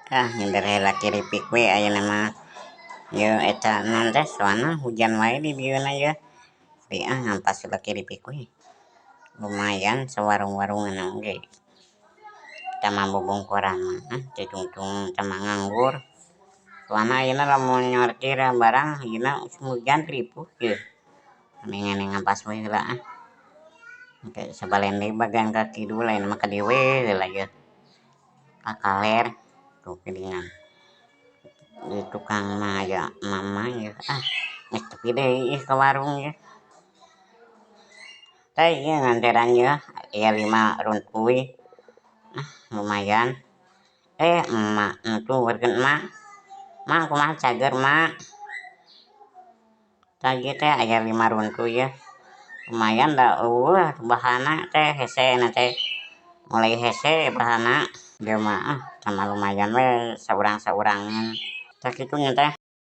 Ah, ngider heula kiripik we ayeuna mah. Yeuh, eta naon teh, soalna hujan wae di dieuna yeuh. Tapi ah, ngampas heula kiripik we. Lumayan sawarung-warungan oge. Eta mah bubungkuran mah ah, teu tungtung eta mah nganggur. Soalna ayeuna lamun nyortir barang ayeuna musim hujan ripuh yeuh. Mendingan ngampas we heula ah. Engke sabalen deui bagian ka kidul, ayeuna mah ka dieu we heula yeuh. Ka kaler tuh geuningan. Di tukang mah aya mama yeuh, ah geus tepi deui ih ka warung yeuh. Tah, ieu nganteran yeuh aya lima runtuy. Ah, lumayan. Eh, emak nu tuurkeun emak. Mak, kumaha, cager, Mak? Tah, ieu teh aya lima runtuy yeuh. Lumayan da euweuh bahanna teh, hese na teh. Mulai hese bahanna. Ieu mah ah, sama lumayan we saurang-saurangan. Tah, kitu nya teh.